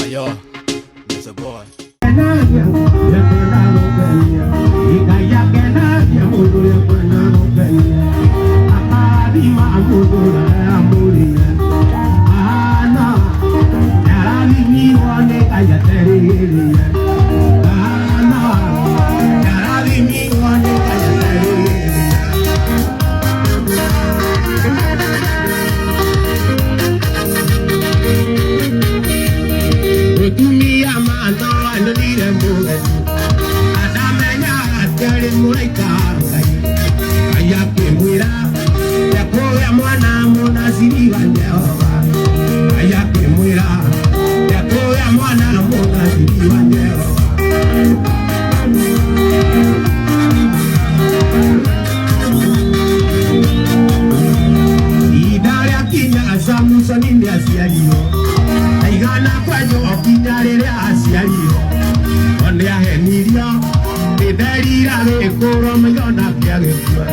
Yo, it's a boy. Mũtumia mano anonire mũgeni andamenya atĩ arĩ mũraika wa Ngai. Ngai akĩmwĩra ekũgĩa mwana mũnaciri wa Jehova. Ngai akĩmwĩra ekũgĩa mwana mũnaciri wa Jehova. Ihinda rĩakinya Samusoni nĩaciarirwo aigana kwenjwo kinya rĩrĩa aciarirwo no nĩahenirio nĩ gĩkũrwo maitho nake agĩkua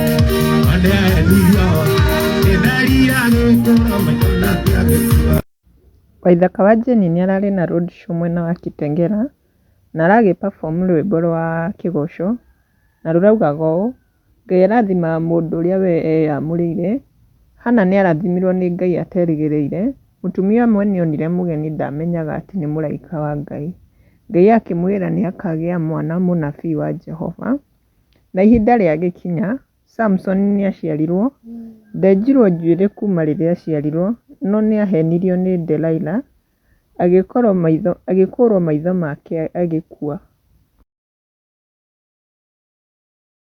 no nĩahenirio nĩ gĩkũrwo maitho nake agĩkua. Waithaka wa Jane nĩararĩ na road show mwena wa Kitengela na aragĩ perform rwĩmbo rwa kĩgoco na rũraugaga ũũ, Ngai arathimaga mũndũ ũrĩa we eyamũrĩire, Hannah nĩarathimirwo nĩ Ngai aterĩgĩrĩire, mũtumia ũmwe nĩonire mũgeni ndamenyaga atĩ nĩ mũraika wa Ngai. Ngai akĩmwĩra nĩakagĩa mwana mũnabii wa Jehova. Na ihinda rĩagĩkinya, Samson nĩaciarirwo, ndenjirwo njuĩrĩ kuma rĩrĩa aciarirwo, no nĩahenirio nĩ Delilah, agĩkũrwo maitho make agĩkua.